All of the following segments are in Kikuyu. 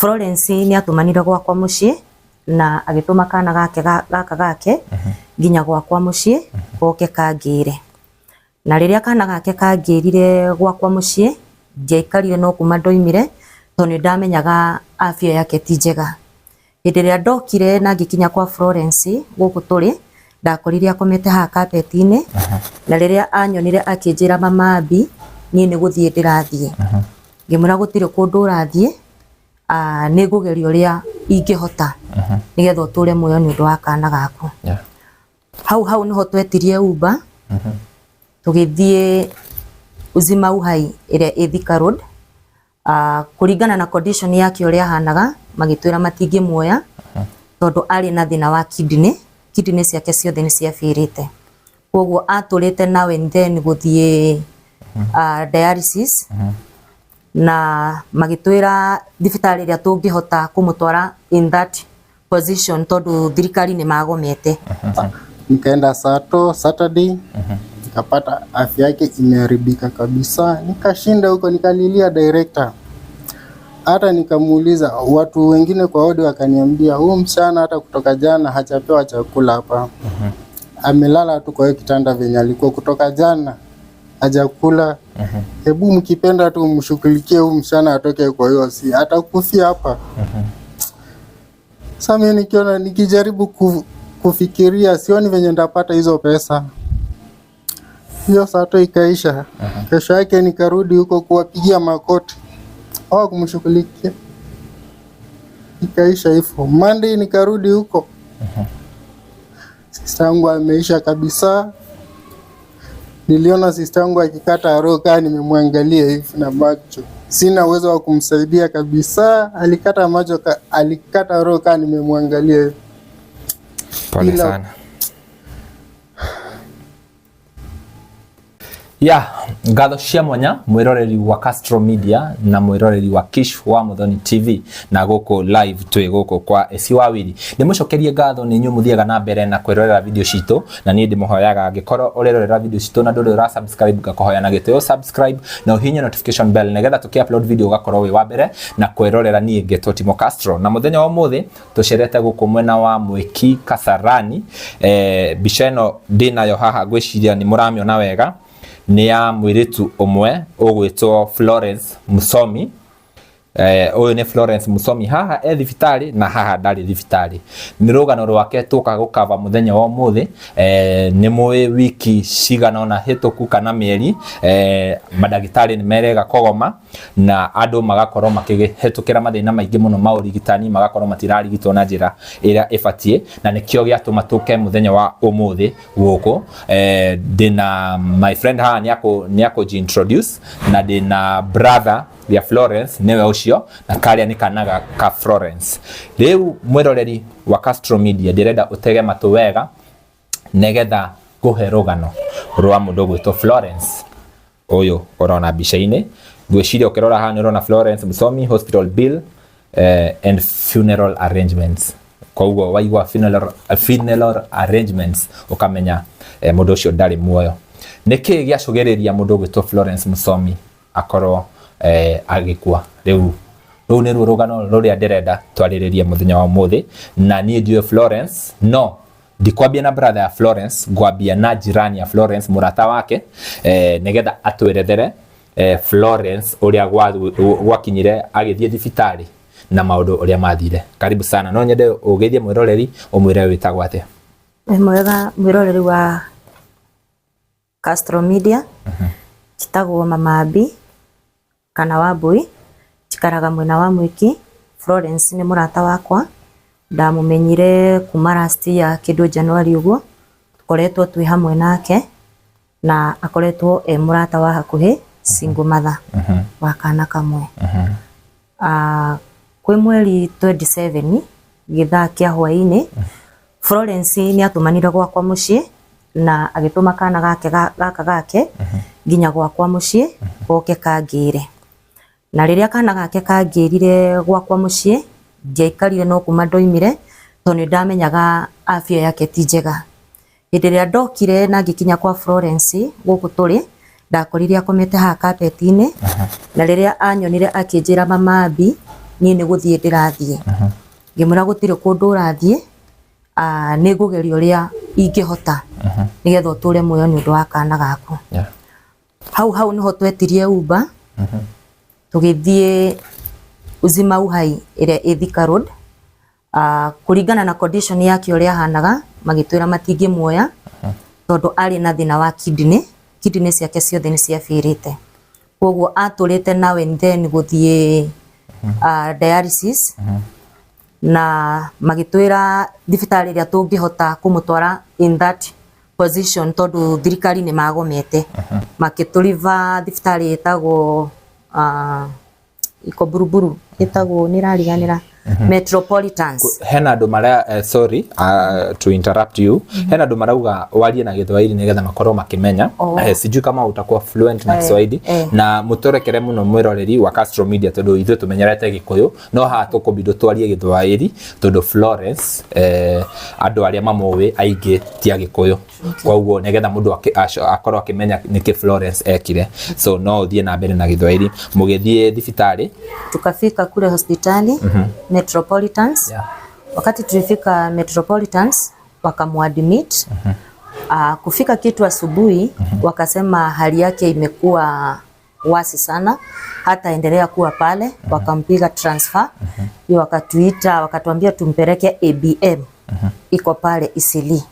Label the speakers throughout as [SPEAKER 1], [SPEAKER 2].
[SPEAKER 1] Florence nĩ atũmanire gwakwa mũciĩ na agĩtũma kana gake gaka gake nginya gwakwa mũciĩ goke kangĩre. Na rĩrĩa kana gake kangĩrire gwakwa mũciĩ, ndiaikarire no kuma ndoimire tondũ nĩ ndamenyaga afya yake ti njega. Hĩndĩ ĩrĩa ndokire na ngĩkinya kwa Florence gũkũ tũrĩ, ndakorire akomete haha carpet-inĩ, na rĩrĩa anyonire akĩnjĩra, "Mama Abby, niĩ nĩ gũthiĩ ndĩrathiĩ." Ngĩmwĩra, "Gũtirĩ kũndũ ũrathiĩ, nĩ ngũgeria ũrĩa ingĩhota nĩgetha ũtũre muoyo nĩ ũndũ wa kana gaku." Hau hau nĩho twetirie Uber, tũgĩthiĩ Uzima Uhai ĩrĩa ĩ Thika Road. Kũringana na condition yake ũrĩa ahanaga, magĩtwĩra matingĩmuoya tondũ arĩ na thĩna wa kidney, kidney ciake ciothe nĩ ciabĩrĩte. Koguo atũrĩte now and then gũthiĩ dialysis, na magĩtwĩra thibitarĩ ĩrĩa tũngĩhota kũmũtwara in that position tondũ thirikari nĩ magomete.
[SPEAKER 2] Nikaenda Sato Saturday, nikapata afya yake imeharibika kabisa. Nikashinda huko nikalilia director, hata nikamuuliza watu wengine kwa wodi, wakaniambia huyu msichana hata kutoka jana hajapewa chakula hapa, amelala tu kwa hiyo kitanda venye alikuwa kutoka jana hajakula. Hebu mkipenda tu mshughulikie huyu msichana atoke kwa hiyo, si atakufia hapa. Sasa mimi nikiona nikijaribu kufikiria sioni venye ndapata hizo pesa. Hiyo sato ikaisha. Kesho yake nikarudi huko kuwapigia makoti, hawakumshughulikia, ikaisha hivyo. Monday nikarudi huko, sister yangu ameisha kabisa. Niliona sister yangu akikata roho kaa nimemwangalia hivi na macho, sina uwezo wa kumsaidia kabisa. Alikata macho alikata roho kaa nimemwangalia hivi.
[SPEAKER 3] Pole sana. Ya ngatho cia mwanya mwiroreri wa Castro Media na mwiroreri wa Kish wa Muthoni TV na guku live twi guku kwa Esi Wawiri. Ndimucokerie ngatho ni inyuĩ muthiaga na mbere na kwirorera video citũ, na niĩ ndimuhoyaga angĩkorwo ũrerorera video citũ na ndũrĩ ũra subscribe, ngakuhoya na gĩtĩo subscribe na ũhihinye notification bell nĩgetha tũkĩ upload video ũgakorwo wĩ wa mbere na kwĩrorera. Niĩ ngetwo Timo Castro, na mũthenya wa ũmũthĩ tũcerete gũkũ mwena wa Mwĩki Kasarani. Mbica ĩno ndĩnayo haha ngwĩciria nĩ mũramĩona wega, nĩ ya mũirĩtu ũmwe ũgwĩtwo Florence Musomi. Ũyũ nĩ Florence Musomi, haha e thibitarĩ na haha ndarĩ thibitarĩ. Nĩ rũgano rwake tũka gũkava mũthenya wa ũmũthĩ. Nĩ mũĩ wiki cigana ũna hĩtũku kana mĩeri, mandagĩtarĩ nĩ merega kũgoma na andũ magakorwo makĩhĩtũkĩra mathĩna maingĩ mũno ma ũrigitani, magakorwo matirarigitwo na njĩra ĩrĩa ĩbatiĩ, na nĩkĩo gĩatũma tũke mũthenya wa ũmũthĩ gũkũ. Ndĩna my friend haha nĩ akũ introduce, na ndĩna brother ya Florence, nĩwe ũcio, na karĩa nĩ kana ka Florence. Rĩu mwĩroreri wa Castro Media, ndĩrenda ũtege matũ wega nĩgetha ngũhe rũgano rwa mũndũ ũgwĩtwo Florence ũyũ ũrona mbica-inĩ. Ngwĩciria ũkĩrora haha nĩ ũrona Florence Musomi hospital bill and funeral arrangements. Koguo waigua funeral arrangements ũkamenya mũndũ ũcio ndarĩ muoyo. Nĩ kĩĩ gĩacũgĩrĩria mũndũ ũgwĩtwo Florence Musomi akorwo agĩkua? Rĩu rũu nĩruo rũgano rũrĩa ndĩrenda twarĩrĩrie mũthenya wa ũmũthĩ. Na niĩ ndiũĩ Florence, no ndikwambia na brother ya Florence, ngwambia na jirani ya Florence, mũrata wake, nĩgetha atwerethere Florence ũrĩa gwakinyire agĩthiĩ thibitarĩ na maũndũ ũrĩa mathire. Karibu sana, no nyende ũgeithie mwĩroreri, ũmwĩre wĩtagwo atĩa.
[SPEAKER 1] Wĩ mwega mwĩroreri wa Castro Media. Njĩtagwo Mama Abby kana Wambui, njikaraga mwena wa Mwĩki. Florence nĩ mũrata wakwa, ndamũmenyire kuma last year kĩndũ January ũguo, tũkoretwo twĩ hamwe nake na akoretwo e mũrata wa hakuhĩ, single mother wa kana kamwe. Kwĩ mweri 27 gĩthaa kĩa hwaĩ-inĩ, Florence nĩ atũmanire gwakwa mũciĩ na agĩtũma kana gake gaka gake nginya gwakwa mũciĩ goke kangĩre. Na rĩrĩa kana gake kangĩrire gwakwa mũciĩ, ndiaikarire no kuma ndoimire tondũ nĩ ndamenyaga afya yake ti njega. Hĩndĩ ĩrĩa ndokire na ngĩkinya kwa Florence gũkũ tũrĩ, ndakorire akomete haha carpet-inĩ, na rĩrĩa anyonire akĩnjĩra, "Mama Abby, Niĩ nĩ gũthiĩ ndĩrathiĩ. Ngĩmwĩra gũtirĩ kũndũ ũrathiĩ, nĩ ngũgeria ũrĩa ingĩhota nĩgetha ũtũre muoyo nĩ ũndũ wa kana gaku. Hau hau niho twetirie Uber, tũgĩthiĩ Uzima Uhai ĩrĩa ĩ Thika Road. Kũringana na condition yake ũrĩa ahanaga, magĩtwĩra matingĩmuoya tondũ arĩ na thĩna wa kidney, kidney ciake ciothe nĩ ciabĩrĩte, koguo atũrĩte now and then gũthiĩ dialysis. Na magĩtwĩra thibitarĩ ĩrĩa tũngĩhota kũmũtwara in that position, tondũ thirikari nĩ magomete, makĩtũriba thibitarĩ ĩtagwo iko Buruburu, ĩtagwo nĩ rariganĩra, Metropolitans.
[SPEAKER 3] Hena andũ maria sorry to interrupt you, hena andũ marauga warie na Gĩthwaĩri nĩgetha makorwo makĩmenya.
[SPEAKER 1] Oh.
[SPEAKER 3] Sijui kama utakuwa fluent na Kiswahili, na mũtũrekere mũno mwĩroreri wa Castro Media, tondũ ithuĩ tũmenyerete Gĩkũyũ, no haha tũkũbindwo twarie Gĩthwaĩri tondũ Florence, andũ arĩa mamũĩ aingĩ ti Agĩkũyũ, koguo nĩgetha mũndũ akorwo akĩmenya nĩkĩ Florence ekire. So no ũthiĩ na mbere na Gĩthwaĩri. Mũgĩthiĩ thibitarĩ.
[SPEAKER 1] Tukafika kule hospitali Metropolitans. Wakati tulifika Metropolitans, wakamuadmit. Kufika kitu asubuhi, wakasema hali yake imekuwa wasi sana, hata endelea kuwa pale. Wakampiga transfer hiyo, wakatuita, wakatuambia tumpeleke ABM iko pale Eastleigh.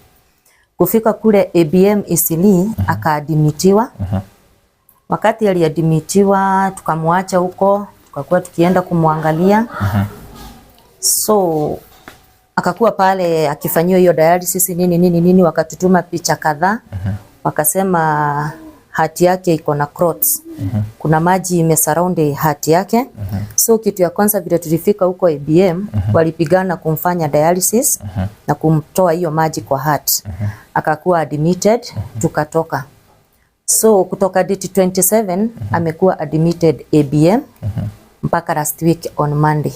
[SPEAKER 1] Kufika kule ABM Eastleigh, akaadmitiwa. Wakati aliadmitiwa, tukamwacha huko, tukakuwa tukienda kumwangalia. So akakuwa pale akifanyiwa hiyo dialysis, nini nini nini, wakatutuma picha kadhaa, wakasema heart yake iko na clots. Kuna maji imesurround heart yake. So kitu ya kwanza, vile tulifika huko ABM, walipigana kumfanya dialysis na kumtoa hiyo maji kwa heart. Akakuwa admitted, tukatoka. So kutoka date 27 amekuwa admitted ABM mpaka last week on Monday.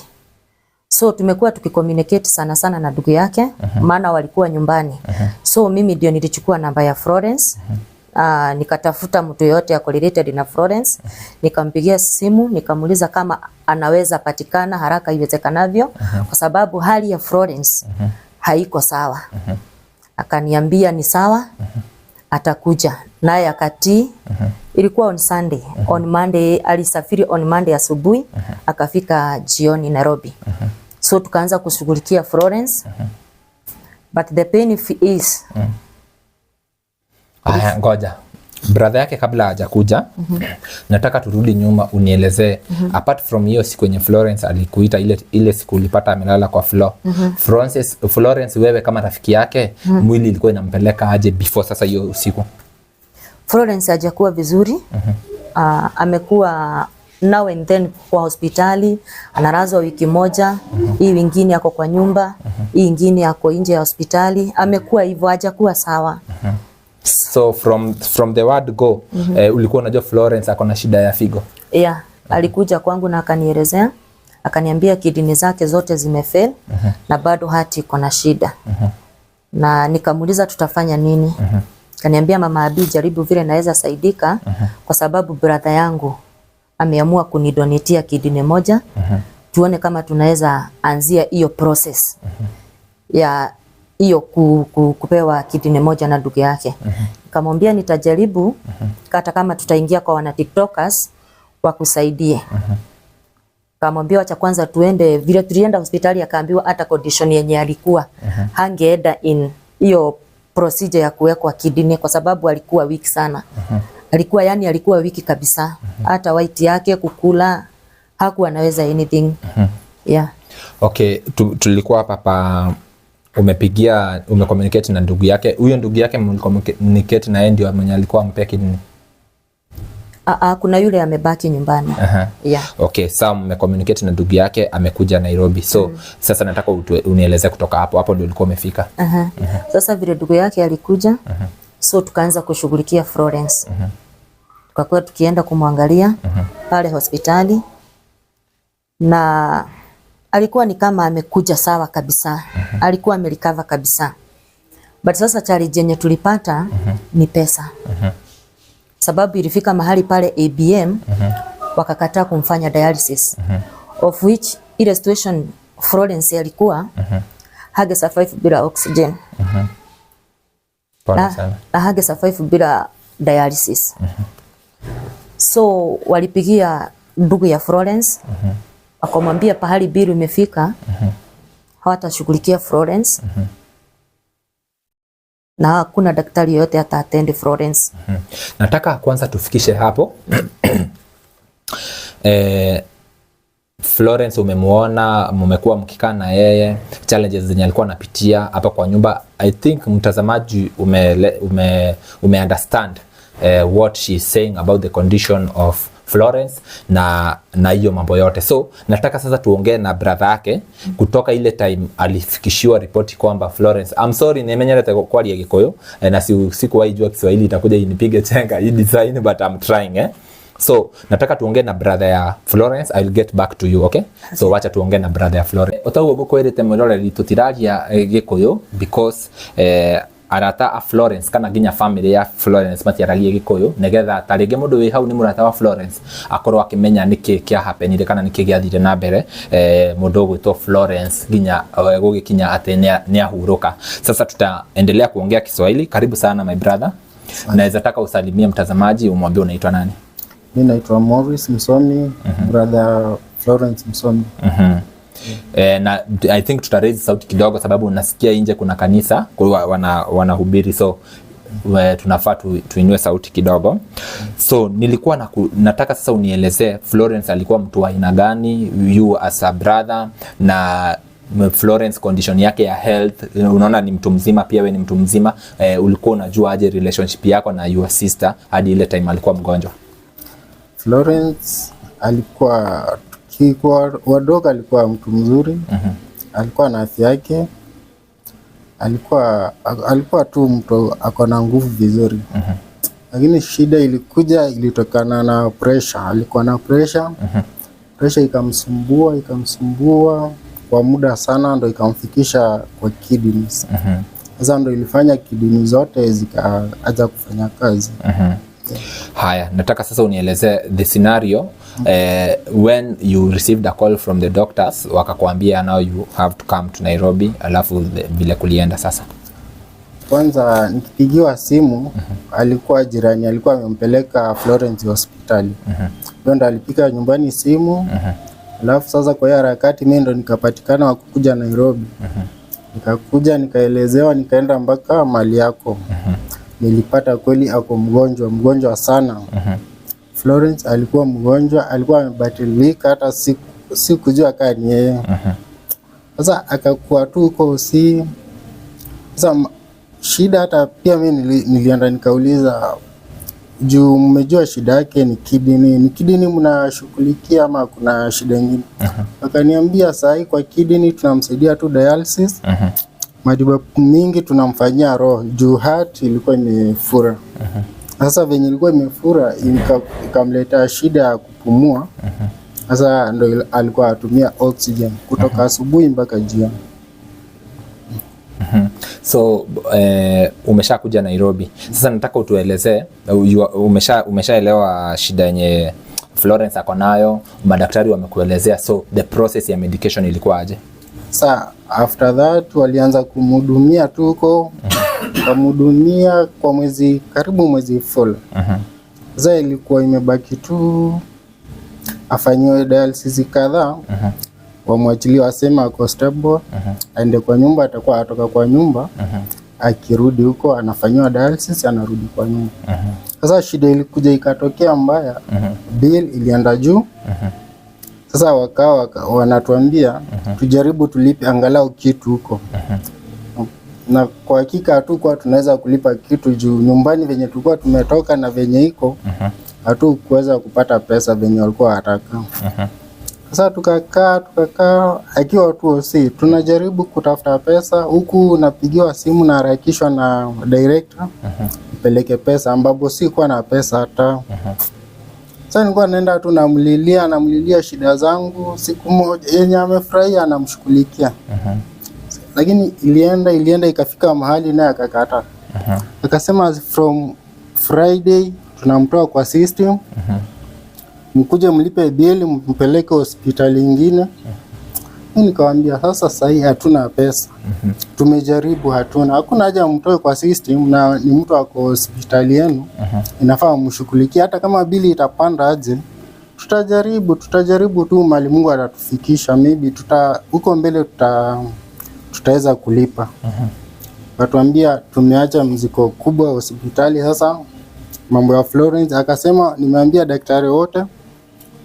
[SPEAKER 1] So tumekuwa tukicommunicate sana sana na ndugu yake, maana walikuwa nyumbani. So mimi ndio nilichukua namba ya Florence. Nikatafuta mtu yoyote ako related na Florence, nikampigia simu, nikamuuliza kama anaweza patikana haraka iwezekanavyo, kwa sababu hali ya Florence haiko sawa. Akaniambia ni sawa, atakuja. Naye akatii. Ilikuwa on Sunday. On Monday alisafiri, on Monday asubuhi akafika jioni Nairobi. So tukaanza kushughulikia Florence. But the pain is
[SPEAKER 3] Aya, ngoja, brother yake kabla hajakuja, nataka turudi nyuma unielezee, apart from hiyo siku yenye Florence alikuita, ile, ile siku ulipata amelala kwa floor, Florence, wewe kama rafiki yake, mwili ilikuwa inampeleka aje before sasa hiyo usiku?
[SPEAKER 1] Florence hajakuwa vizuri. Amekuwa now and then kwa hospitali, analazwa wiki moja, hii wingine ako kwa nyumba, hii ingine ako nje ya hospitali. Amekuwa hivyo, hajakuwa sawa.
[SPEAKER 3] So from the word go, ulikuwa unajua Florence ako na shida ya figo?
[SPEAKER 1] Yeah, alikuja kwangu na akanielezea, akaniambia kidney zake zote zimefail na bado heart iko na shida. Na nikamuuliza tutafanya nini? Kaniambia, "Mama Abi, jaribu vile naweza saidika, kwa sababu brother yangu ameamua kunidonatia kidney moja, tuone kama tunaweza anzia hiyo process ya hiyo kupewa kidney moja na ndugu yake." Nikamwambia nitajaribu, hata kama tutaingia kwa wana TikTokers wakusaidie. Kamwambia wacha kwanza tuende. Vile tulienda hospitali, akaambiwa hata condition yenye alikuwa, hangeenda in hiyo procedure ya kuwekwa kidney kwa sababu alikuwa weak sana. Alikuwa, yani, alikuwa weak kabisa. Hata weight yake, kukula hakuwa anaweza anything. Yeah.
[SPEAKER 3] Okay, tulikuwa hapa pa umepigia, umecommunicate na ndugu yake. Huyo ndugu yake mlicommunicate na yeye ndio mwenye alikuwa ampea kidney?
[SPEAKER 1] Kuna yule amebaki nyumbani. Yeah.
[SPEAKER 3] Okay, sawa, mmecommunicate na ndugu yake, amekuja Nairobi. So sasa nataka unieleze kutoka hapo. Hapo ndio ulikuwa umefika.
[SPEAKER 1] Aha. Sasa vile ndugu yake alikuja, so tukaanza kushughulikia Florence. Tukakuwa tukienda kumwangalia pale hospitali na alikuwa ni kama amekuja sawa kabisa. Alikuwa amerecover kabisa. But sasa challenge yenye tulipata ni pesa. Sababu ilifika mahali pale ABM wakakataa kumfanya dialysis. Of which ile situation Florence alikuwa, hange survive bila oxygen.
[SPEAKER 3] Pole
[SPEAKER 1] Na,
[SPEAKER 3] sana.
[SPEAKER 1] na hange survive bila dialysis. So walipigia ndugu ya Florence, wakamwambia pahali bill imefika, hawatashughulikia Florence na hakuna daktari yoyote ata attend Florence.
[SPEAKER 3] Nataka kwanza tufikishe hapo. Florence umemuona, mmekuwa mkikaa na yeye, challenges zenye alikuwa anapitia hapa kwa nyumba. I think mtazamaji ume understand what she is saying about the condition of Florence na hiyo mambo yote. So nataka sasa tuongee na brother yake kutoka ile time alifikishiwa ripoti kwamba Florence, I'm sorry, nimenyerete kwaria Gikuyu na sikuwahi jua Kiswahili itakuja inipige chenga hii design, but I'm trying, eh. So nataka tuongee na brother ya Florence. I'll get back to you, okay? So wacha tuongee na brother ya Florence. Otaguo ngukwirite mwiroreri, tutiraria Gikuyu because arata a Florence kana nginya family ya Florence matiaragia Gikuyu, nigetha ta rĩngĩ mũndũ wĩ hau nĩ mũrata wa Florence akorwo akĩmenya nĩkĩ kĩa happenire kana nĩkĩ gĩathire na mbere mũndũ ũgwĩtwo Florence nginya gũgĩkinya atĩ nĩ ahurũka. Sasa tutaendelea kuongea Kiswahili. Karibu sana, my brother. Naweza taka usalimie mtazamaji, umwambie unaitwa nani.
[SPEAKER 2] Mi naitwa Morris Msomi, brother Florence Msomi.
[SPEAKER 3] Na I think tuta raise sauti kidogo sababu nasikia nje kuna kanisa kwa wanahubiri, so tunafaa tuinue sauti kidogo. So nilikuwa nataka sasa unielezee Florence alikuwa mtu wa aina gani, you as a brother, na Florence condition yake ya health. Unaona ni mtu mzima, pia we ni mtu mzima. Ulikuwa unajua aje relationship yako na your sister hadi ile time alikuwa mgonjwa?
[SPEAKER 2] Florence alikuwa, tukikuwa wadogo, alikuwa mtu mzuri. Alikuwa na afya yake, alikuwa tu mtu ako na nguvu vizuri. Lakini shida ilikuja ilitokana na pressure. Alikuwa na pressure. Pressure ikamsumbua, ikamsumbua kwa muda sana, ndo ikamfikisha kwa kidneys. Sasa ndo ilifanya kidney zote zikaanza kufanya kazi.
[SPEAKER 3] Haya, nataka sasa unielezee the scenario when you received a call from the doctors wakakwambia now you have to come to Nairobi, alafu vile kulienda sasa.
[SPEAKER 2] Kwanza nikipigiwa simu, alikuwa jirani, alikuwa amempeleka Florence hospitali. Hiyo ndo alipiga nyumbani simu. Alafu sasa kwa hiyo harakati mimi ndo nikapatikana wa kukuja Nairobi. Nikakuja, nikaelezewa, nikaenda mpaka mahali yako. Nilipata kweli ako mgonjwa, mgonjwa sana. Florence alikuwa mgonjwa, alikuwa amebadilika, hata sikujua kaa ni yeye. Sasa akakuwa tu huko usi. Sasa shida hata pia mi nilienda nikauliza, juu mmejua shida yake ni kidney, ni kidney mnashughulikia ama kuna shida ingine? Akaniambia saa hii kwa kidney tunamsaidia tu dialysis, matibabu mingi tunamfanyia roho juu heart ilikuwa imefura. Sasa venye ilikuwa imefura ikamletea shida ya kupumua. Sasa ndo alikuwa atumia oxygen kutoka asubuhi mpaka jioni.
[SPEAKER 3] So umeshakuja Nairobi. Sasa nataka utuelezee, umeshaelewa shida yenye Florence ako nayo, madaktari wamekuelezea, so the process ya medication ilikuwa aje?
[SPEAKER 2] Sa after that walianza kumhudumia tu huko, wakamhudumia kwa mwezi, karibu mwezi full. Sasa ilikuwa imebaki tu afanyiwe dialysis kadhaa, wamwachilie, wasema ako stable, aende kwa nyumba, atakuwa atoka kwa nyumba, akirudi huko anafanyiwa dialysis, anarudi kwa nyumba. Sasa shida ilikuja ikatokea mbaya, bill ilienda juu. Sasa wakawa wanatuambia tujaribu tulipe angalau kitu huko, na kwa hakika hatukuwa tunaweza kulipa kitu juu nyumbani venye tulikuwa tumetoka na venye iko, hatukuweza kupata pesa venye walikuwa wataka. Sasa tukakaa, tukakaa akiwa tu OC, tunajaribu kutafuta pesa huku napigiwa simu, naharakishwa na director mpeleke pesa, ambapo sikuwa na pesa hata. Sasa nilikuwa naenda tu namlilia, namlilia shida zangu. Siku moja yenye amefurahia anamshughulikia, lakini ilienda, ilienda ikafika mahali naye akakataa, akasema from Friday tunamtoa kwa system. Mkuje mlipe bili mpeleke hospitali ingine. Mimi nikawaambia sasa sahii hatuna pesa. Tumejaribu hatuna. Hakuna haja mtoe kwa system na ni mtu ako hospitali yenu. Inafaa mshughulikie hata kama bili itapanda aje. Tutajaribu tu mali Mungu atatufikisha, maybe tuta huko mbele tutaweza kulipa. Watuambia tumeacha mzigo kubwa hospitali sasa mambo ya Florence. Akasema nimeambia daktari wote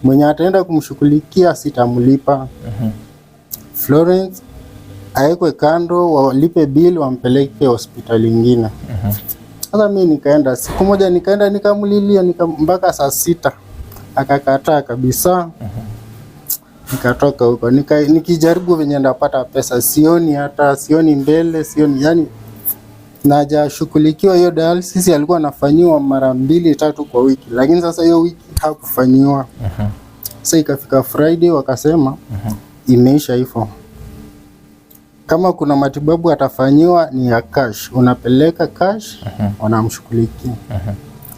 [SPEAKER 2] mwenye ataenda kumshughulikia sitamlipa. Florence aekwe kando, walipe bill, wampeleke hospitali ingine. Sasa mimi nikaenda siku moja, nikaenda nikamlilia mpaka saa 6 akakataa kabisa. Nikatoka huko nikijaribu venye ndapata pesa, sioni hata, sioni mbele, sioni yani, na hajashughulikiwa hiyo dialysis. Alikuwa anafanyiwa mara 2-3 kwa wiki, lakini sasa hiyo wiki hakufanyiwa. Sasa ikafika Friday wakasema imeisha hivyo, kama kuna matibabu atafanyiwa ni ya cash, unapeleka cash wanamshughulikia.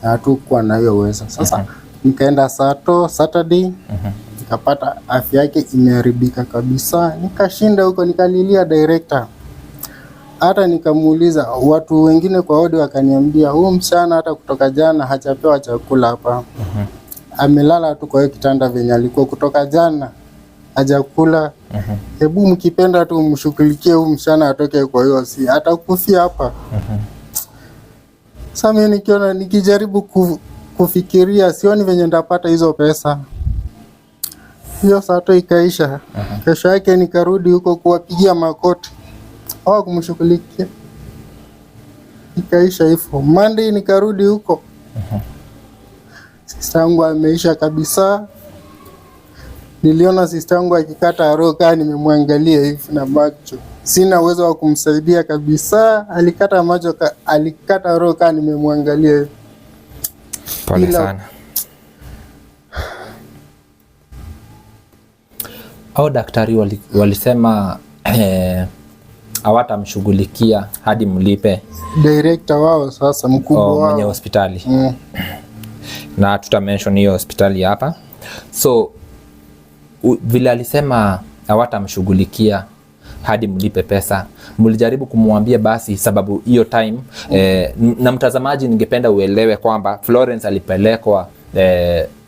[SPEAKER 2] Hatukuwa na hiyo uwezo. Sasa nikaenda Sato Saturday, nikapata afya yake imeharibika kabisa. Nikashinda huko nikalilia director, hata nikamuuliza watu wengine kwa wodi, wakaniambia huyu msichana hata kutoka jana hajapewa chakula hapa, amelala tu kwa hiyo kitanda venye alikuwa kutoka jana hajakula. Hebu mkipenda tu mshughulikie huyu msichana atoke kwa hiyo, si atakufia hapa. Sasa mimi nikiona, nikijaribu kufikiria, sioni venye ndapata hizo pesa. Hiyo Sato ikaisha. Kesho yake nikarudi huko kuwapigia makoti, hawakumshughulikia, ikaisha hivyo. Monday nikarudi huko, sister yangu ameisha kabisa. Niliona sister yangu akikata roho kaa nimemwangalia hivi na macho, sina uwezo wa kumsaidia kabisa. Alikata macho alikata roho kaa nimemwangalia hivi.
[SPEAKER 3] Pole sana. Au daktari walisema hawatamshughulikia hadi mlipe
[SPEAKER 2] director wao sasa, mkubwa wao
[SPEAKER 3] mwenye hospitali. Na tuta mention hiyo hospitali hapa. So vile alisema hawatamshughulikia hadi mlipe pesa, mlijaribu kumwambia basi sababu hiyo time na mtazamaji, ningependa uelewe kwamba Florence alipelekwa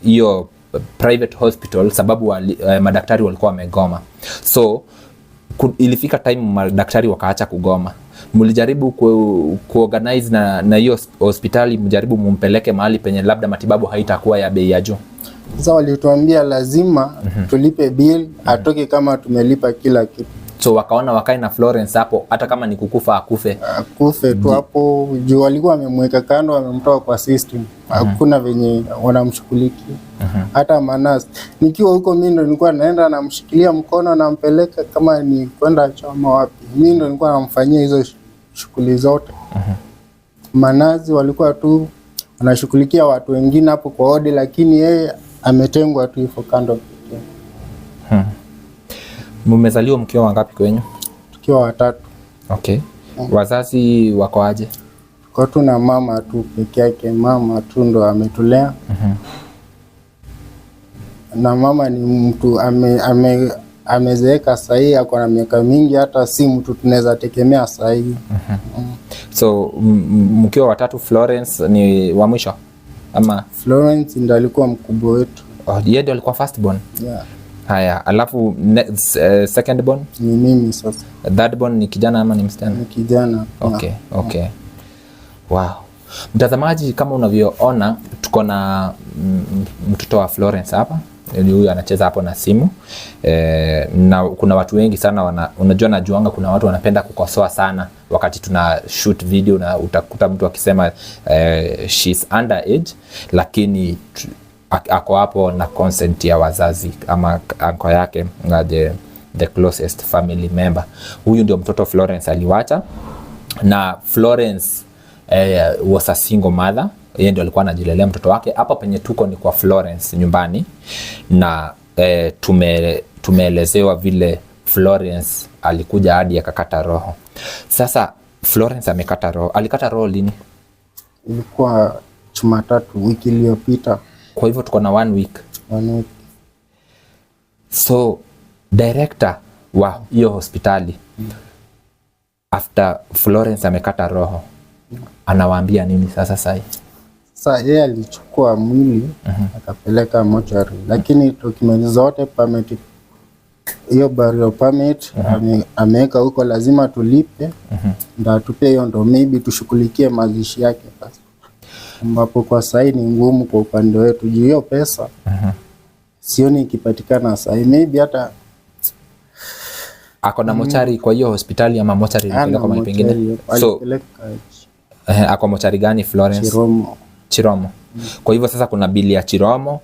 [SPEAKER 3] hiyo private hospital sababu madaktari walikuwa wamegoma. So ilifika time madaktari wakaacha kugoma. Mlijaribu kuorganize na hiyo hospitali, mjaribu mumpeleke mahali penye labda matibabu haitakuwa ya bei ya juu.
[SPEAKER 2] Sasa walituambia lazima tulipe bill, atoke kama tumelipa kila kitu.
[SPEAKER 3] So wakaona wakae na Florence hapo, hata kama ni kukufa akufe.
[SPEAKER 2] Akufe tu hapo juu walikuwa wamemweka kando, wamemtoa kwa system. Hakuna venye wanamshughulikia. Hata manasi nikiwa huko mimi ndo nilikuwa naenda namshikilia mkono nampeleka kama ni kwenda chama wapi. Mimi ndo nilikuwa namfanyia hizo shughuli zote. Manazi walikuwa tu wanashughulikia watu wengine hapo kwa wodi, lakini yeye ametengwa tu hivyo kando.
[SPEAKER 3] Mmezaliwa mkiwa wangapi kwenyu?
[SPEAKER 2] Tukiwa watatu.
[SPEAKER 3] Okay. Wazazi wako aje?
[SPEAKER 2] Kwa tu na mama tu peke yake, mama tu ndo ametulea. Na mama ni mtu amezeeka sahii, ako na miaka mingi, hata si mtu tunaweza tegemea sahii.
[SPEAKER 3] So mkiwa watatu, Florence ni wa mwisho ama?
[SPEAKER 2] Florence ndo alikuwa mkubwa wetu.
[SPEAKER 3] Oh, yeye ndo alikuwa first born?
[SPEAKER 2] Yeah.
[SPEAKER 3] Haya, alafu second born?
[SPEAKER 2] Ni mimi sasa.
[SPEAKER 3] Third born ni kijana ama ni msichana?
[SPEAKER 2] Ni kijana.
[SPEAKER 3] Okay, okay. Wow. Mtazamaji, kama unavyoona tuko na mtoto wa Florence hapa. Ni huyu anacheza hapo na simu. Na kuna watu wengi sana unajua najuanga kuna watu wanapenda kukosoa sana wakati tuna shoot video, na utakuta mtu akisema she's underage, lakini ako hapo na consent ya wazazi ama anko yake na the closest family member. Huyu ndio mtoto Florence aliwacha, na Florence was a single mother. Yeye ndio alikuwa anajilelea mtoto wake. Hapa penye tuko ni kwa Florence nyumbani, na tumeelezewa vile Florence alikuja hadi akakata roho. Sasa Florence amekata roho. Alikata roho lini?
[SPEAKER 2] Ilikuwa Jumatatu wiki iliyopita.
[SPEAKER 3] Kwa hivyo tuko na 1 week.
[SPEAKER 2] One week.
[SPEAKER 3] So director wa hiyo hospitali after Florence amekata roho anawaambia nini sasa sahi?
[SPEAKER 2] Sasa yeye alichukua mwili akapeleka mochari, lakini document zote, permit, hiyo burial permit ameweka huko, lazima tulipe ndo atupe hiyo, ndo maybe tushughulikie mazishi yake sasa, ambapo kwa sahii ni ngumu kwa upande wetu juu hiyo pesa sioni ikipatikana sahii, maybe hata
[SPEAKER 3] Ako na mochari kwa hiyo hospitali ama mochari
[SPEAKER 2] ana
[SPEAKER 3] ilipelekwa mahali pengine?
[SPEAKER 2] mochari,
[SPEAKER 3] So
[SPEAKER 2] alipeleka
[SPEAKER 3] ako mochari gani Florence?
[SPEAKER 2] Chiromo.
[SPEAKER 3] Chiromo. Kwa hivyo sasa kuna bili ya Chiromo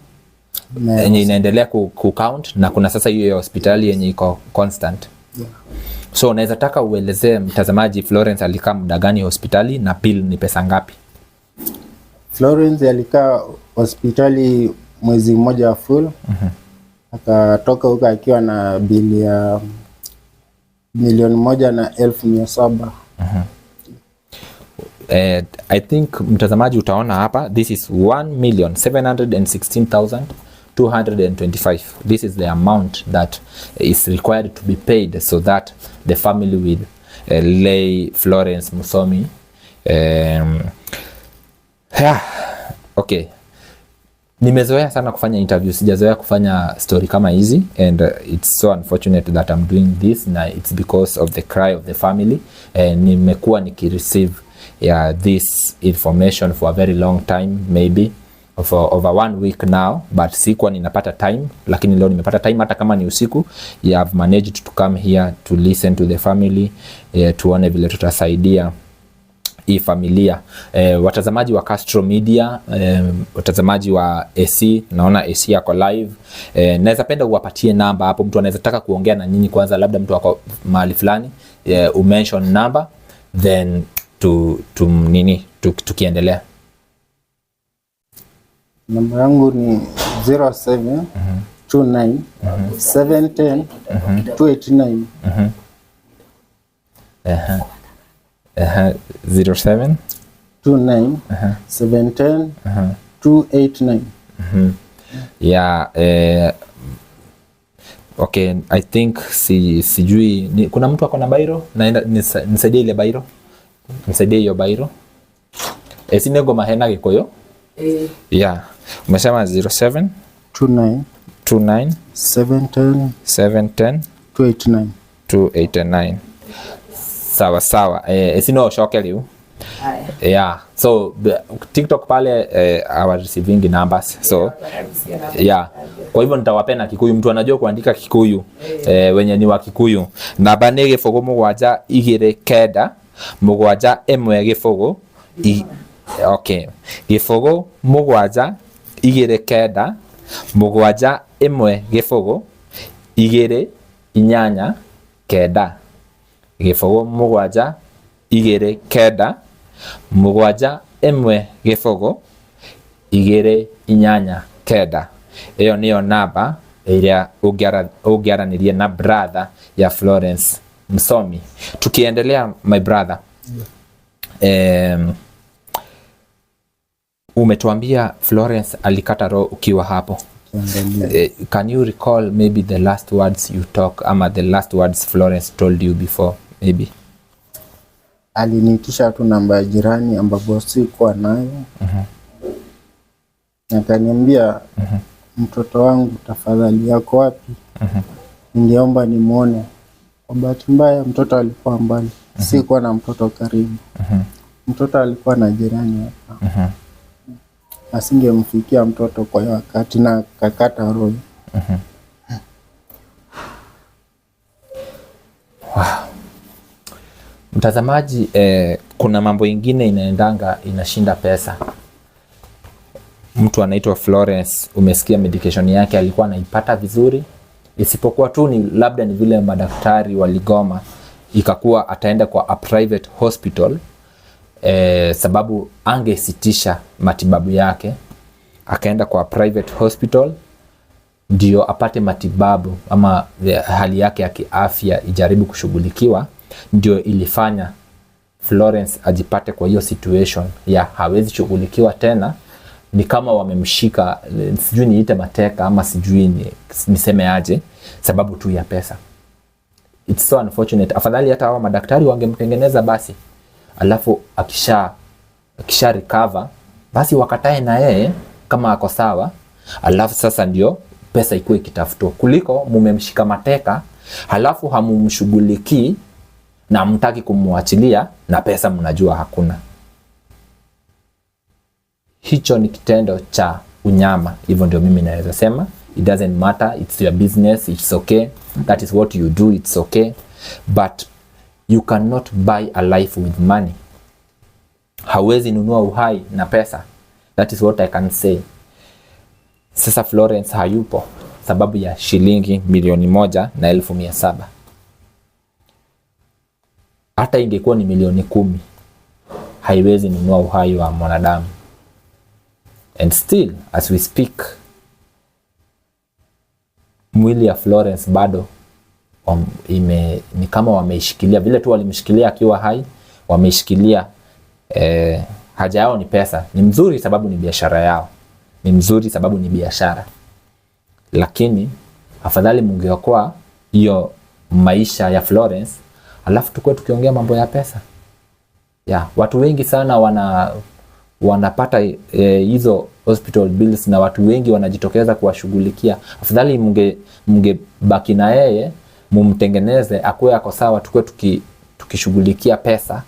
[SPEAKER 2] Na-
[SPEAKER 3] yenye inaendelea ku count na kuna sasa hiyo ya hospitali yenye iko constant.
[SPEAKER 2] Yeah.
[SPEAKER 3] So unaweza taka uelezee mtazamaji Florence alikaa muda gani hospitali na bill ni pesa ngapi?
[SPEAKER 2] Florence alikaa hospitali mwezi mmoja full. Akatoka huko akiwa na bili ya 1,700,000.
[SPEAKER 3] I think mtazamaji utaona hapa this is 1,716,225. This is the amount that is required to be paid so that the family will lay Florence Musomi. Yeah, okay. Nimezoea sana kufanya interview, sijazoea kufanya story kama hizi and it's so unfortunate that I'm doing this na it's because of the cry of the family. Nimekuwa nikireceive, yeah, this information for a very long time, maybe for over one week now, but sikuwa ninapata time, lakini leo nimepata time hata kama ni usiku. Yeah, I've managed to come here to listen to the family, tuone vile tutasaidia hii familia. Watazamaji wa Castro Media, watazamaji wa AC, naona AC yako live. Naweza penda uwapatie namba hapo, mtu anaweza taka kuongea na nyinyi kwanza, labda mtu ako mahali fulani, umention number then tu nini tukiendelea.
[SPEAKER 2] Namba yangu ni 07 29 710 289.
[SPEAKER 3] Ehe, 07
[SPEAKER 2] 29 710 289.
[SPEAKER 3] Yeah, okay, I think sijui kuna mtu ako na biro naenda nisaidie ile biro, nisaidie hiyo biro sinego mahena gikuyu. Yeah, umesema 07
[SPEAKER 2] 29
[SPEAKER 3] 29
[SPEAKER 2] 710
[SPEAKER 3] 710
[SPEAKER 2] 289.
[SPEAKER 3] 289. Sawa sawa, sino ucoke riu. Yeah, so TikTok pale our receiving numbers, so yeah, kwa hivyo nitawapena Kikuyu, mtu anajua kuandika Kikuyu, wenye ni wa Kikuyu, namba nĩ 0 7 2 9 7 1 0 okay, 0 7 2 9 7 1 0 2 8 9, 0 7 2 9 7 1 0 2 8 9. Ĩyo nĩyo namba ĩrĩa ũngĩaranĩria na brother ya Florence Msomi. Tukiendelea, my brother, umetuambia Florence alikata roho ukiwa hapo.
[SPEAKER 2] Kiangalia.
[SPEAKER 3] Can you recall maybe the last words you talk ama the last words Florence told you before maybe?
[SPEAKER 2] Aliniitisha tu namba ya jirani ambapo sikuwa nayo. Akaniambia, "Mtoto wangu tafadhali yako wapi? Ningeomba nimwone." Kwa bahati mbaya mtoto alikuwa mbali, sikuwa na mtoto karibu. Mtoto alikuwa na jirani hapa. Asingemfikia mtoto kwa hiyo wakati na kakata roho.
[SPEAKER 3] Wow. Mtazamaji, kuna mambo ingine inaendanga inashinda pesa. Mtu anaitwa Florence, umesikia medication yake alikuwa anaipata vizuri, isipokuwa tu ni labda ni vile madaktari waligoma, ikakuwa ataenda kwa a private hospital, sababu angesitisha matibabu yake, akaenda kwa private hospital ndio apate matibabu ama hali yake ya kiafya ijaribu kushughulikiwa. Ndio ilifanya Florence ajipate kwa hiyo situation ya hawezi shughulikiwa tena. Ni kama wamemshika, sijui niite mateka ama sijui niseme aje, sababu tu ya pesa. It's so unfortunate. Afadhali hata hawa madaktari wangemtengeneza basi, alafu akisha recover basi wakatae na yeye kama ako sawa, alafu sasa ndio pesa ikuwe ikitafutwa, kuliko mumemshika mateka halafu hamumshughulikii na hamtaki kumwachilia na pesa mnajua hakuna. Hicho ni kitendo cha unyama, hivyo ndio mimi naweza sema. It doesn't matter, it's your business, it's okay, that is what you do, it's okay, but you cannot buy a life with money. Hauwezi nunua uhai na pesa. That is what I can say. Sasa Florence hayupo sababu ya shilingi 1,107,000. Hata ingekuwa ni milioni 10, haiwezi nunua uhai wa mwanadamu. And still as we speak, mwili ya Florence bado ni kama wameishikilia vile tu walimshikilia akiwa hai, wameishikilia. Haja yao ni pesa. Ni mzuri sababu ni biashara yao, ni mzuri sababu ni biashara, lakini afadhali mungeokoa hiyo maisha ya Florence, alafu tukue tukiongea mambo ya pesa. Yeah, watu wengi sana wanapata hizo hospital bills na watu wengi wanajitokeza kuwashughulikia. Afadhali mngebaki na yeye, mumtengeneze akuwe ako sawa, tukue tukishughulikia pesa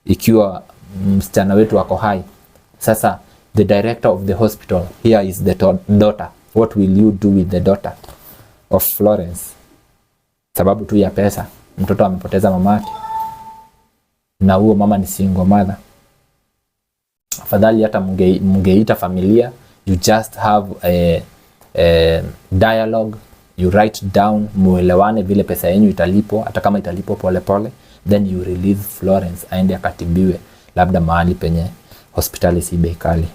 [SPEAKER 3] ikiwa msichana wetu ako hai. Sasa the director of the hospital, here is the daughter. What will you do with the daughter of Florence? Sababu tu ya pesa, mtoto amepoteza mamake, na huo mama ni single mother. Afadhali hata mungeita familia, you just have a dialogue, you write down, muelewane vile pesa yenyu italipwa, hata kama italipwa pole pole, then you release Florence aende akatibiwe labda mahali penye hospitali si bei kali.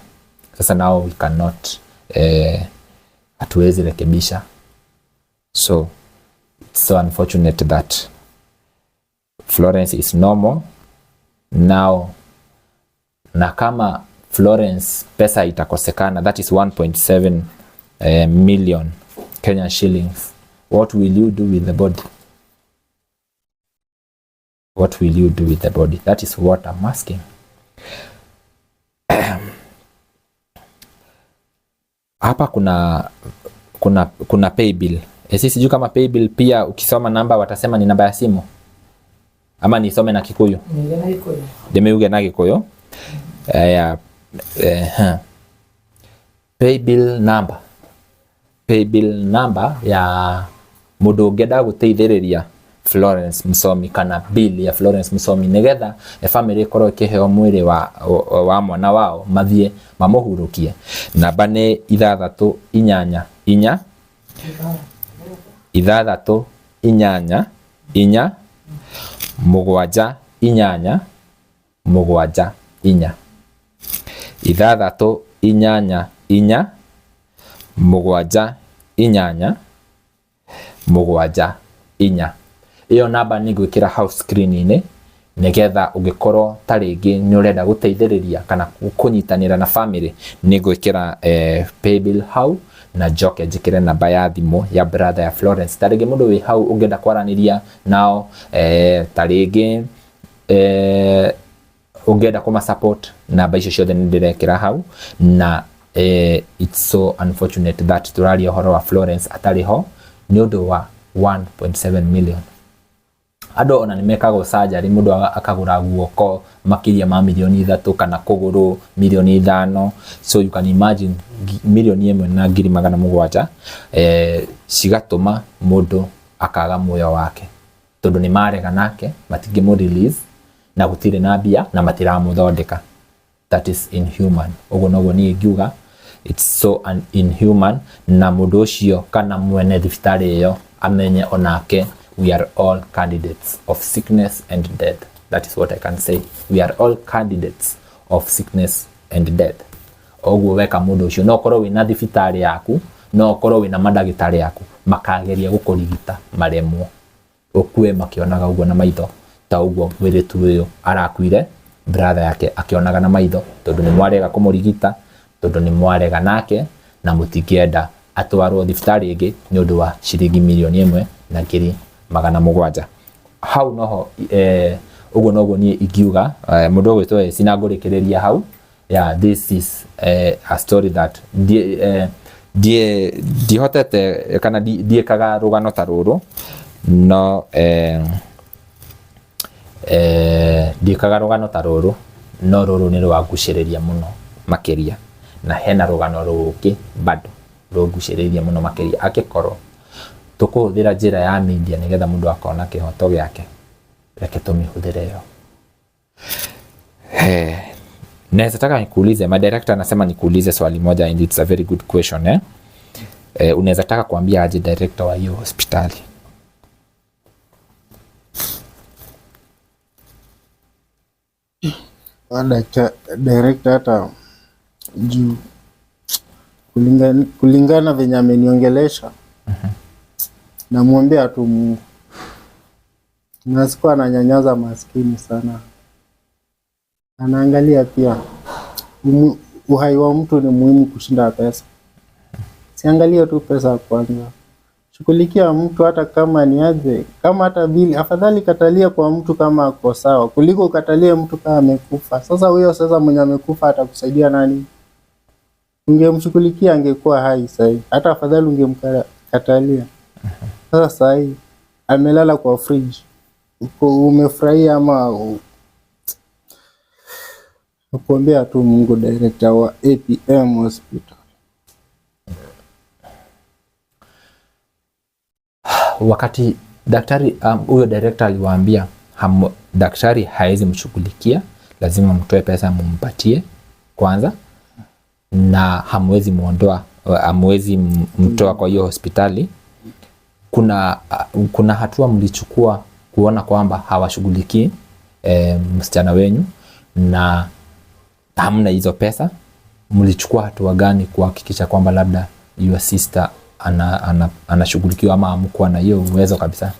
[SPEAKER 3] Sasa now we cannot, hatuwezi rekebisha. So it's so unfortunate that Florence is no more now, na kama Florence pesa itakosekana, that is 1.7 million Kenyan shillings, what will you do with the body? What will you do with the body? That is what I'm asking. Hapa kuna paybill. Sijui kama paybill pia ukisoma namba watasema ni namba ya simu ama nisome na Kikuyu? Ndimeuge na Gikuyu. Ya. Paybill number, paybill number ya mundu ũngĩenda gũteithĩrĩria Florence Msomi kana bill ya Florence Msomi nigetha family ĩkorwo ĩkĩheo mwĩrĩ wa mwana wao mathiĩ mamũhurukie. Namba nĩ 684 684 7 8 7 4, 684 7 8 7 4. Ĩyo namba nĩ ngwĩkĩra hau screen-inĩ nĩgetha ũngĩkorwo ta rĩngĩ nĩ ũrenda gũteithĩrĩria kana kũnyitanĩra na family, nĩ ngwĩkĩra paybill hau na njoke njĩkĩre namba ya thimũ ya brother ya Florence. Ta rĩngĩ mũndũ wĩ hau ũngĩenda kwaranĩria nao, ta rĩngĩ ũngĩenda kũma support, namba icio ciothe nĩ ndĩrekĩra hau. Na it's so unfortunate that tũraria ũhoro wa Florence atarĩ ho nĩ ũndũ wa 1.7 million. Andũ ona nĩ mekagwo surgery, mũndũ akagũra guoko makĩria ma mirioni 3 kana kũgũrũ mirioni 5. So you can imagine 1,700,000 cigatũma mũndũ akaga muoyo wake tondũ nĩ marega nake, matingĩmũ release na gũtirĩ na mbia na matiramũthondeka. That is inhuman. Ũguo noguo niĩ ingiuga, it's so inhuman. Na mũndũ ũcio kana mwene thibitarĩ ĩyo amenye onake we are all candidates of sickness and death. That is what I can say. We are all candidates of sickness and death. Ũguo weka mũndũ ũcio, no ũkorwo wĩna thibitarĩ yaku, no ũkorwo wĩna mandagĩtarĩ yaku, makageria gũkũrigita maremwo, ũkue makĩonaga ũguo na maitho, ta ũguo mũirĩtu ũyũ arakuire brother yake akĩonaga na maitho, tondũ nĩ mwarega kũmũrigita. Tondũ nĩ mwarega nake na mũtingĩenda atwarwo thibitarĩ ĩngĩ nĩ ũndũ wa ciringi 1,700,000. Hau noho ũguo noguo niĩ ingiuga mũndũ ũgwĩtwo Esi na ngũrĩkĩrĩria hau. Yeah, this is a story that ndihotete kana ndiĩkaga rũgano ta rũrũ no ndiĩkaga rũgano ta rũrũ no rũrũ nĩ rwangucĩrĩria mũno makĩria, na hena rũgano rũngĩ bado rũngucĩrĩirie mũno makĩria. Angĩkorwo tũkũhũthĩra njĩra ya media nĩgetha mũndũ akona kĩhoto gĩake, reke tũmĩhũthĩre yo. Naweza taka nikuulize, my director anasema nikuulize swali moja and it's a very good question, eh? Unaweza taka kuambia aje director wa hiyo hospitali?
[SPEAKER 2] Director hata juu kulingana venye ameniongelesha, namwombea tu Mungu na sikuwa ananyanyaza maskini sana, anaangalia pia uhai wa mtu ni muhimu kushinda pesa. Siangalie tu pesa kwanza, shughulikia mtu hata kama ni aje, kama hata bili, afadhali katalia kwa mtu kama ako sawa kuliko ukatalie mtu kama amekufa. Sasa huyo sasa mwenye amekufa atakusaidia nani? Ungemshughulikia angekuwa hai sahi, hata afadhali ungemkatalia. Sasa sahi amelala kwa fridge, uko umefurahia ama nakuombea tu Mungu, director wa APM Hospital.
[SPEAKER 3] Wakati daktari huyo director aliwaambia daktari haezi mshughulikia, lazima mtoe pesa mumpatie kwanza, na hamwezi muondoa, hamwezi mtoa kwa hiyo hospitali. Kuna hatua mlichukua kuona kwamba hawashughulikii msichana wenyu na hamna hizo pesa? Mlichukua hatua gani kuhakikisha kwamba labda your sister anashughulikiwa ama hamkuwa na hiyo uwezo kabisa?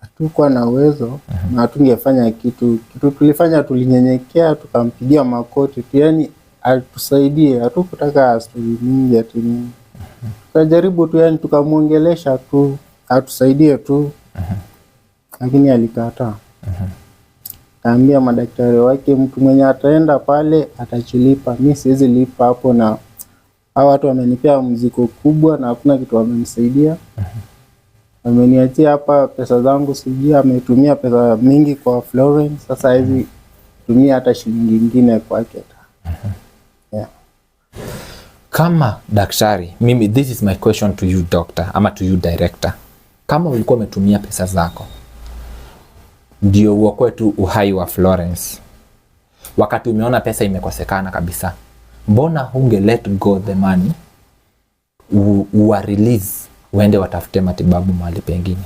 [SPEAKER 2] Hatukuwa na uwezo na hatungefanya kitu. Kitu tulifanya, tulinyenyekea, tukampigia makoti tu, yani atusaidie. Hatukutaka stori mingi ati nini. Tukajaribu tu, yani tukamwongelesha tu atusaidie tu, lakini alikataa. Kaambia madaktari wake, mtu mwenye ataenda pale atachilipa, mi siwezi lipa hapo, na hawa watu wamenipea mzigo kubwa na hakuna kitu wamenisaidia. Wameniachia hapa pesa zangu, sijui ametumia pesa mingi kwa Florence, sasa hivi tumia hata shilingi ingine kwake. Yeah.
[SPEAKER 3] Kama daktari, mimi this is my question to you doctor, ama to you director. Kama ulikuwa umetumia pesa zako ndio uokoe tu uhai wa Florence, wakati umeona pesa imekosekana kabisa, mbona hunge let go the money, uwa release uende watafute matibabu mahali pengine?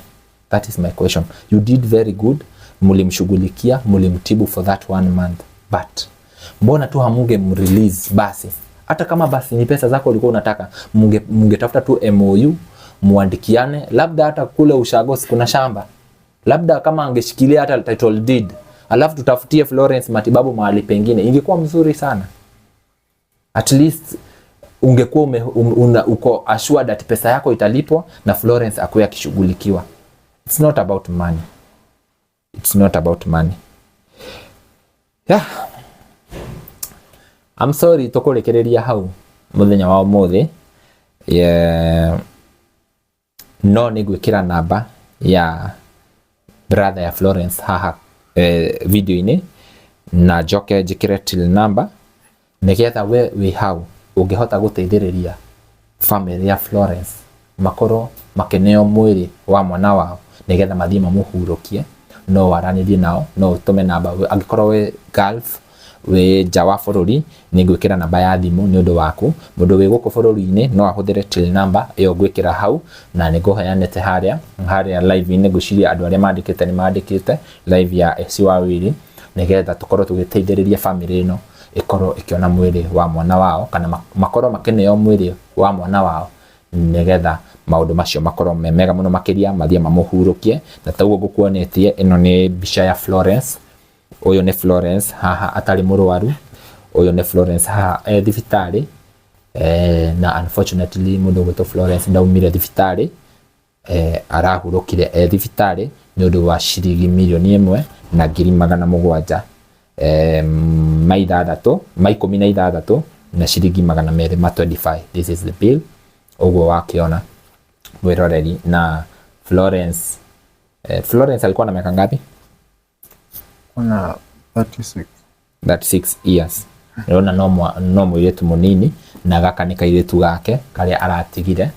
[SPEAKER 3] That is my question. You did very good, mulimshughulikia, mulimtibu for that 1 month, but mbona tu hamunge mrelease basi? Hata kama basi ni pesa zako ulikuwa unataka, mungetafuta tu MOU, muandikiane, labda hata kule ushagosi kuna shamba, labda kama angeshikilia hata title deed, alafu tutafutie Florence matibabu mahali pengine, ingekuwa mzuri sana. At least ungekuwa uko assured that pesa yako italipwa na Florence akuwe akishughulikiwa. It's not about money. It's not about money. Yeah. I'm sorry tukurekereria hau muthenya wa umuthi. Yeah. No nĩ ngwĩkĩra namba ya brother ya Florence haha video-inĩ, na njoke njĩkĩre till number nĩgetha we wĩ hau ũngĩhota gũteithĩrĩria family ya Florence makorwo makĩneo mwĩrĩ wa mwana wao nĩgetha mathiĩ mamũhurũkie. No waranĩrie nao, no ũtũme namba angĩkorwo wĩ Gulf, wĩ nja wa bũrũri, nĩ ngwĩkĩra namba ya thimũ nĩ ũndũ waku. Mũndũ wĩ gũkũ bũrũri-inĩ no ahũthĩre till number ĩyo ngwĩkĩra hau, na nĩ ngũheanĩte harĩa live-inĩ. Ngwĩciria andũ arĩa mandĩkĩte nĩ mandĩkĩte live ya AC Wawiri, nĩgetha tũkorwo tũgĩteithĩrĩria family ĩno ĩkorwo ĩkĩona mwĩrĩ wa mwana wao, kana makorwo makĩneo mwĩrĩ wa mwana wao, nĩgetha maũndũ macio makorwo me mega mũno makĩria, mathiĩ mamũhurũkie. Na ta ũguo ngũkuonetie, ĩno nĩ mbica ya Florence. Ũyũ nĩ Florence haha atarĩ mũrwaru, ũyũ nĩ Florence haha e thibitarĩ. Na unfortunately mũndũ ũgwĩtwo Florence ndaumire thibitarĩ, arahurũkire e thibitarĩ nĩ ũndũ wa ciringi 1,706,616 na ciringi 225. This is the bill ũguo wakĩona mwĩroreri. Na Florence, Florence alikuwa na miaka ngapi?
[SPEAKER 2] Kuna 36.
[SPEAKER 3] 36 years. Ndĩrona no mũirĩtu mũnini, na gaka nĩ kairĩtu gake karĩa aratigire,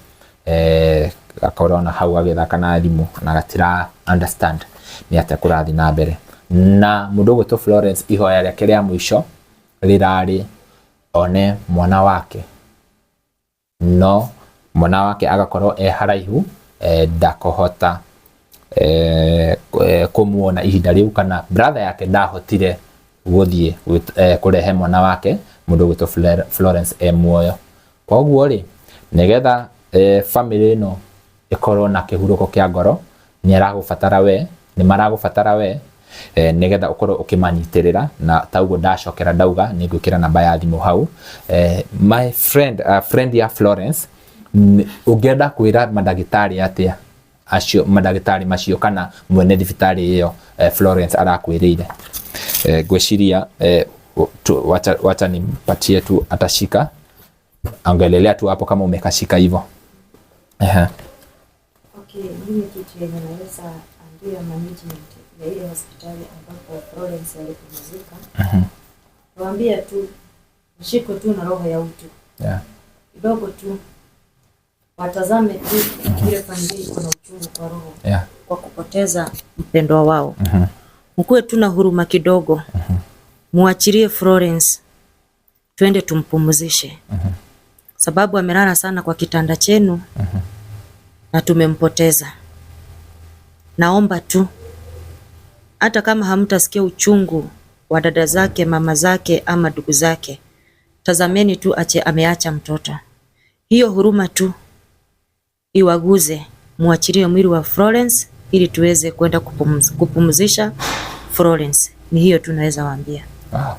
[SPEAKER 3] gakorwo na hau gagĩthaka na thimũ na gatira understand nĩ atĩa kũrathiĩ na mbere. Na mũndũ ũgwĩtwo Florence, ihoya rĩake rĩa mũico rĩrarĩ one mwana wake, no mwana wake agakorwo e haraihu, ndakũhota kũmuona ihinda rĩu, kana brother yake ndahotire gũthiĩ kũrehe mwana wake mũndũ ũgwĩtwo Florence e muoyo. Koguo rĩ, nĩgetha family ĩno ĩkorwo na kĩhurũko kĩa ngoro, nĩ aragũbatara we, nĩ maragũbatara we, nĩgetha ũkorwo ũkĩmanyitĩrĩra. Na ta ũguo ndacokera ndauga nĩ ngwĩkĩra namba ya thimũ hau. My friend, friend ya Florence, ũngĩenda kwĩra mandagĩtarĩ atĩa acio, mandagĩtarĩ macio kana mwene thibitarĩ ĩyo Florence arakwĩrĩire? Ngwĩciria wacha nimpatie tu, atashika, ongelelea tu hapo kama umekashika hivyo. Ehe.
[SPEAKER 1] Okay, mimi kitu yenye naweza ambia management ya ile hospitali ambapo Florence alipumzika, waambia tu mshiko tu na roho ya utu kidogo tu, watazame tu ile familia iko na uchungu kwa roho kwa kupoteza mpendwa wao. Mkuwe tu na huruma kidogo, muachilie Florence twende tumpumzishe, sababu amelala sana kwa kitanda chenu na tumempoteza. Naomba tu hata kama hamtasikia uchungu wa dada zake, mama zake ama ndugu zake, tazameni tu ache ameacha mtoto. Hiyo huruma tu iwaguze, muachilie mwili wa Florence ili tuweze kwenda kupumzisha Florence. Ni hiyo tu naweza waambia.
[SPEAKER 3] Wow.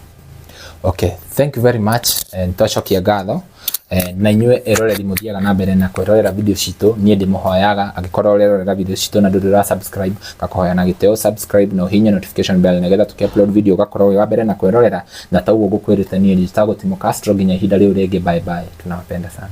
[SPEAKER 3] Okay, thank you very much. Nitwacokia ngatho na inyuĩ eroreri mũthiaga na mbere na kwĩrorera video citũ. Niĩ ndĩmũhoyaga, angĩkorwo ũrerorera video citũ na ndũrĩ ũra subscribe, ngakũhoya na gĩtĩo subscribe na ũhihinye notification bell, nĩgetha tũkĩ upload video ũgakorwo wĩ wa mbere na kwĩrorera. Na ta ũguo ngũkwĩrĩte, niĩ njĩtagwo Timo Castro. Nginya ihinda rĩu rĩngĩ, bye bye, tunawapenda sana.